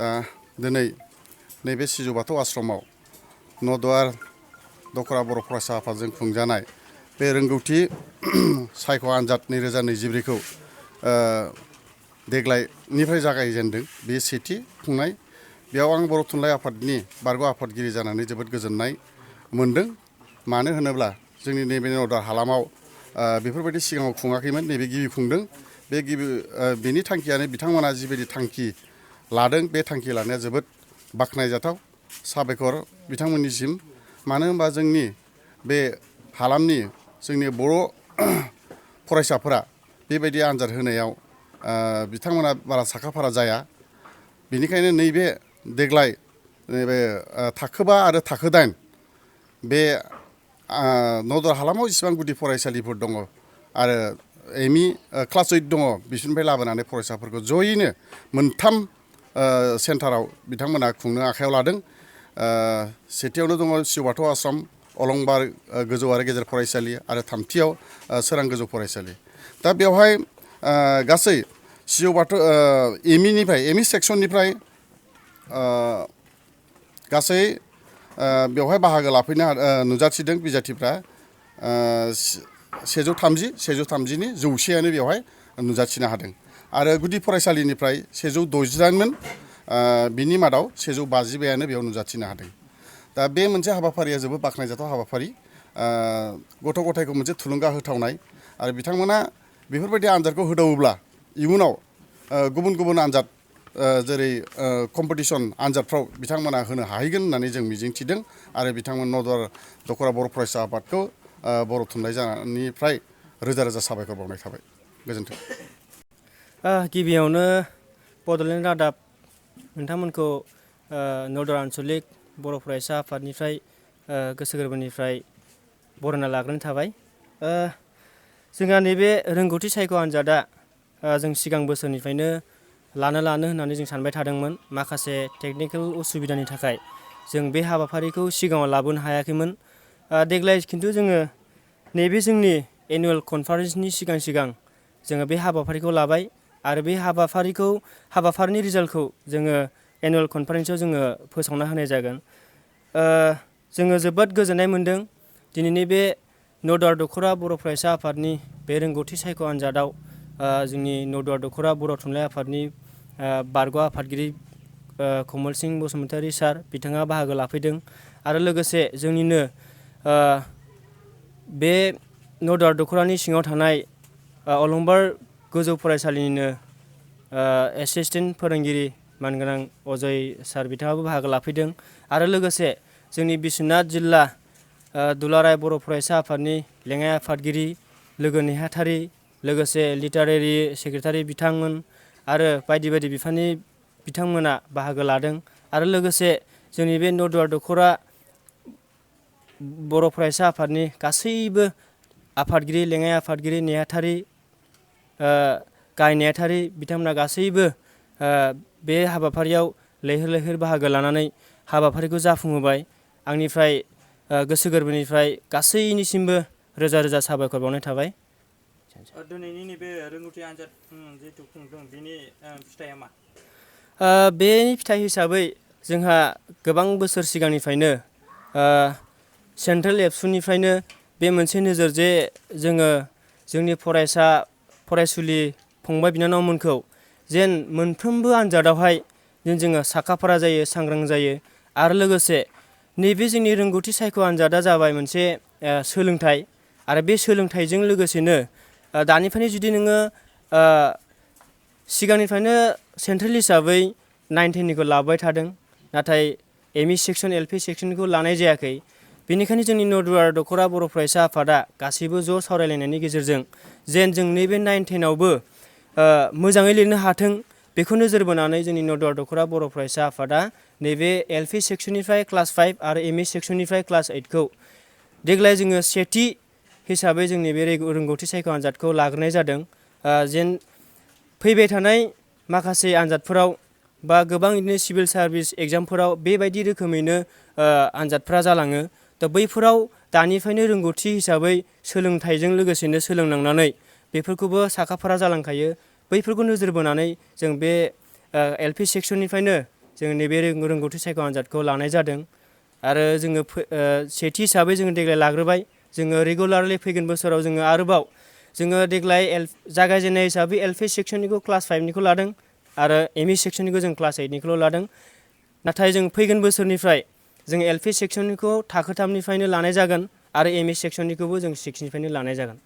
दा दिनै नैबे सिजौ बाथौ आश्रमाव नदुवार दख'रा बर' फरायसा आफादजों खुंजानाय बे रोंगौथि सायख' आनजाद 2024खौ देग्लायनिफ्राय जागायजेनदों। बे सेथि खुंनाय। बेयाव आं बर' थुनलाइ आफादनि बारग' आफादगिरि जानानै जोबोद गोजोननाय मोनदों। मानो होनोब्ला जोंनि नैबे नदुवार हालामाव बेफोरबायदि सिगाङाव खुङाखैमोन, नैबे गिबि खुंदों। बे बेनि थांखियानो बिथांमोना जिबायदि थांखि लादों, बे थांखि लानाया जोबोद बाख्नायजाथाव। साबायखर बिथांमोननिसिम। मानो होनबा जोंनि बे हालामनि जोंनि बर' फरायसाफोरा बेबायदि आनजाद होनायाव बिथांमोना बारा साखाफारा जाया। बेनिखायनो नैबे देग्लाय नैबे थाखो 5 आरो थाखो 8 बे नदुवार हालामाव जेसेबां गुदि फरायसालिफोर दङ आरो एमइ क्लास 8 दङ, बिसोरनिफ्राय लाबोनानै फरायसाफोरखौ जयैनो मोनथाम सेन्टाराव बिथांमोना खुंनो आखायाव लादों। सेथियावनो दङ सिजौ बाथौ आश्रम, अलंबार गोजौ आरो गेजेर फरायसालि आरो थामथियाव सोरां गोजौ फरायसालि। दा बेवहाय गासै सिजौ बाथौ एमइ सेक्सननिफ्राय गासै बेवहाय बाहागो लाफैनो नुजाथिदों बिजाथिफ्रा 130नि 100आनो बेवहाय नुजाथिनो हादों। आरो गुदि फरायसालिनिफ्राय 168मोन, बिनि मादाव 152आनो बेयाव नुजाथिनो हादों। दा बे मोनसे हाबाफारिया जोबोद बाख्नायजाथाव हाबाफारि, गथ' गथायखौ मोनसे थुलुंगा होथावनाय। आरो बिथांमोना बेफोरबायदि आनजादखौ होदावोब्ला इयुनाव गुबुन गुबुन आनजाद जेरै कम्पिटिसन आनजादफ्राव बिथांमोना होनो हाहैगोन होननानै जों मिजिंथिदों। आरो बिथांमोन नदुवार दख'रा बर' फरायसा आफादखौ बर' थुनलाइ जानायनिफ्राय रोजा रोजा साबायखर बावनाय थाबाय। गोजोन्थों। गिबियावनो बड'लेण्ड रादाब नोंथांमोनखौ नदुवार आन्चलिक बर' फरायसा आफादनिफ्राय गोसो गोरबोनिफ्राय बरायना लाग्रोनाय थाबाय। जोंहा नैबे रोंगौथि सायख' आनजादा जों सिगां बोसोरनिफ्रायनो लानो होननानै जों सानबाय थादोंमोन। माखासे टेकनिकेल उसुबिदानि थाखाय जों बे हाबाफारिखौ सिगाङाव लाबोनो हायाखैमोन। देग्लाय खिन्थु जोङो नैबे जोंनि एनुवेल कनफारेन्सनि सिगां जोङो बे हाबाफारिखौ लाबाय। आरो बे हाबाफारिनि रिजाल्टखौ जोङो एनुवेल कनफारेन्सआव जोङो फोसावना होनाय जागोन। जोङो जोबोद गोजोननाय मोनदों दिनैनि बे नदुवार दख'रा बर' फरायसा आफादनि बे रोंगौथि सायख' आनजादाव जोंनि नदुवार दख'रा बर' थुनलाइ आफादनि बारग' आफादगिरि कमल सिंह बसुमतारी सार बिथाङा बाहागो लाफैदों। आरो लोगोसे जोंनिनो बे नदुवार दख'रानि सिङाव थानाय अलंबार गोजौ फरायसालिनिनो एसिस्टेन्ट फोरोंगिरि मानगोनां अजय सार बिथाङाबो बाहागो लाफैदों। आरो लोगोसे जोंनि बिस्वनाथ जिल्ला दुलाराय बर' फरायसा आफादनि लेङाइ आफादगिरि लोगो नेहाथारि, लोगोसे लिटारेरि सेक्रेटारि बिथांमोन आरो बायदि बायदि बिफाननि बिथांमोना बाहागो लादों। आरो लोगोसे जोंनि बे नदुवार दख'रा बर' फरायसा आफादनि गासैबो आफादगिरि, लेङाइ आफादगिरि, नेहाथारि, गाहाय नेहाथारि बिथांमोना गासैबो बे हाबाफारियाव लैहोर बाहागो लानानै हाबाफारिखौ जाफुंहोबाय। आंनिफ्राय गोसो गोरबोनिफ्राय गासैनिसिमबो रोजा रोजा साबायखर बावनाय थाबाय। दिनैनि नैबे रोंगौथि आनजाद जिहेतु खुंदों, बेनि फिथाइया मा? बेनि फिथाइ हिसाबै जोंहा गोबां बोसोर सिगांनिफ्रायनो सेन्ट्रेल एबसुनिफ्रायनो बे मोनसे नोजोर जे जोङो जोंनि फरायसुलि फंबाय बिनानावमोनखौ जेन मोनफ्रोमबो आनजादावहाय जेन जोङो साखाफारा जायो, सांग्रां जायो। आरो लोगोसे नैबे जोंनि रोंगौथि सायख' आनजादा जाबाय मोनसे सोलोंथाइ। आरो बे सोलोंथाइजों लोगोसेनो दानिफ्रायनो जुदि नोङो सिगांनिफ्रायनो सेन्ट्रेल हिसाबै 9-10निखौ लाबोबाय थादों, नाथाय एमइ सेक्सन, एलपि सेक्सनखौ लानाय जायाखै। बेनिखायनो जोंनि नदुवार दख'रा बर' फरायसा आफादा गासैबो ज' सावरायलायनायनि गेजेरजों जेन जों नैबे 9-10आवबो मोजाङै लिरनो हाथों, बेखौ नोजोर बोनानै जोंनि नदुवार दख'रा बर' फरायसा आफादा नैबे एलपि सेक्सननिफ्राय क्लास 5 आरो एमइ सेक्सननिफ्राय क्लास 8खौ देग्लाय जोङो सेथि हिसाबै जोंनि बे रोंगौथि सायख' आनजादखौ लाग्रोनाय जादों। जेन फैबाय थानाय माखासे आनजादफोराव बा गोबां बिदिनो सिभिल सार्भिस एग्जामफोराव बेबायदि रोखोमैनो आनजादफ्रा जालाङो। दा बैफोराव दानिफ्रायनो रोंगौथि हिसाबै सोलोंथाइजों लोगोसेनो सोलोंलांनानै बेफोरखौबो साखाफारा जालांखायो। बैफोरखौ नोजोर बोनानै जों बे एलपि सेक्सननिफ्रायनो जोङो नैबे रोंगौथि सायख' आनजादखौ लानाय जादों आरो जोङो सेथि हिसाबै जोङो देग्लाय लाग्रोबाय जोङो रेगुलारलि फैगोन बोसोराव जोङो आरोबाव जोङो देग्लाय जागायजेननाय हिसाबै एलपि सेक्सननिखौ क्लास 5निखौ लादों आरो एमइ सेक्सननिखौ जों क्लास 8निखौल' लादों नाथाय जों फैगोन बोसोरनिफ्राय जों एलपि सेक्सननिखौ थाखो 3निफ्रायनो लानाय जागोन आरो एमइ सेक्सननिखौबो जों 6निफ्रायनो लानाय जागोन